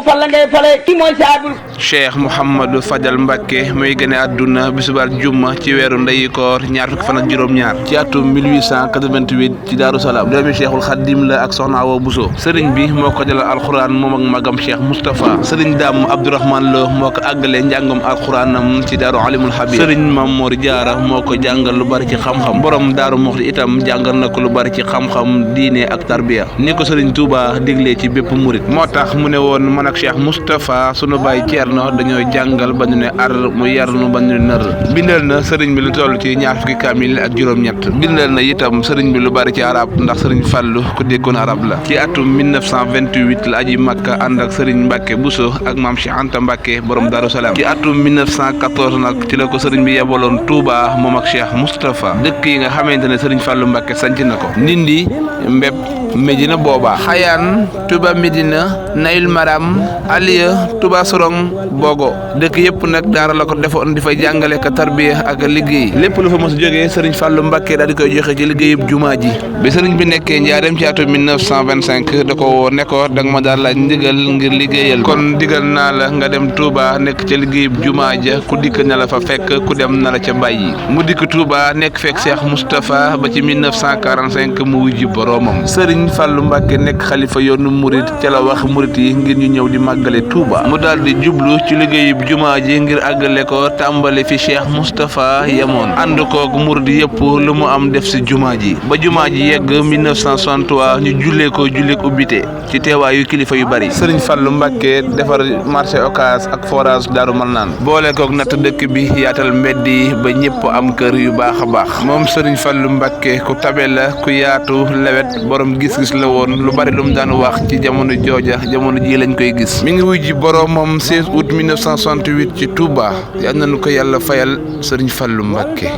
fal la ngay fale ki mooy saabul Cheikh Mouhamadou Fadal Mbacké muy gëne àdduna bisubal juma ci weeru ndeyi koor ñaar fukki fan ak juróom-ñaar ci atum 1888 ci Daaru Salaam doomi Cheikhul Khadim la ak soxna Awa Bousso sëriñ bi moo ko dalal alxuraan moom ak magam Cheikh Moustapha sëriñ Dame Abdourahmane Lo moo ko àggale njàngam alxuraanam ci Daaru Alimul Habib sëriñ Mamour Diarra moo ko jàngal lu bari ci xam-xam borom Daaru Muxti itam jàngal na ko lu bari ci xam-xam diine ak tarbiya ni ko sëriñ Touba diglee ci bépp murit moo tax mu ne woon man ak Cheikh Moustapha sunu baay Ceerno dañoo jàngal ba ñu ne ar mu yar nu ba ñu nër bindal na sëriñ bi lu toll ci ñaar fukki kaamil ak juróom-ñett bindal na itam sëriñ bi lu bari ci arab ndax sëriñ Fàllu ku déggoon arab la ci atum 1928 la aji Makka ànd ak sëriñ Mbacké Bousso ak maam Cheikh Anta Mbacké borom Daaru Salaam ci atum 1914 nag ci la ko sëriñ bi yebaloon Touba moom ak Cheikh Moustapha dëkk yi nga xamante ne sëriñ Fàllu Mbacké sanc na ko Ndindi Mbeb Medina booba Xayaan Touba Medina Nayil Maram Aliya Touba Sorong Bogo dëkk yëpp nag daara la ko defoon di fa jàngale ka tarbiya ak liggéey lépp lu fa mos a jógee sëriñ Fàllu Mbacké daal di koy joxe ci liggéeyub jumaa ji bi sëriñ bi nekkee njaareem ci atum 1925 da ko woo ne ko danga ma daal laaj ndigal ngir liggéeyal kon digal naa la nga dem Touba nekk ca liggéeyub jumaa ja ku dikk na la fa fekk ku dem na la ca bàyyi mu dikk Touba nekk fekk Cheikh Moustapha ba ci 1945 mu wujji boroomam sëriñ Fàllu Mbacké nekk xalifa yoonu murit ca la wax murit yi ngir ñu ñëw di màggale Touba mu daal di jublu ci liggéeyub jumaa ji ngir àggale ko tàmbale fi Cheikh Moustapha yemoon ànd koog murit yëpp lu mu am def si jumaa ji ba jumaa ji yegg 1963 ñu jullee ko julleek ubbite ci teewaayu kilifa yu bari sëriñ Fàllu Mbacké defar marché Ocass ak forage Daaru Marnaan boole koog natt dëkk bi yaatal mbedd yi ba ñëpp am kër yu baax a baax moom sëriñ Fàllu Mbacké ku tabe la ku yaatu lewet borom gis-gis la woon lu bari lu mu daan wax ci jamono jooja jamono ji lañ koy gis mi ngi wuy ji boromam 16 août 1968 ci Touba yal nañu ko yàlla fayal sëriñ Fàllu Mbacké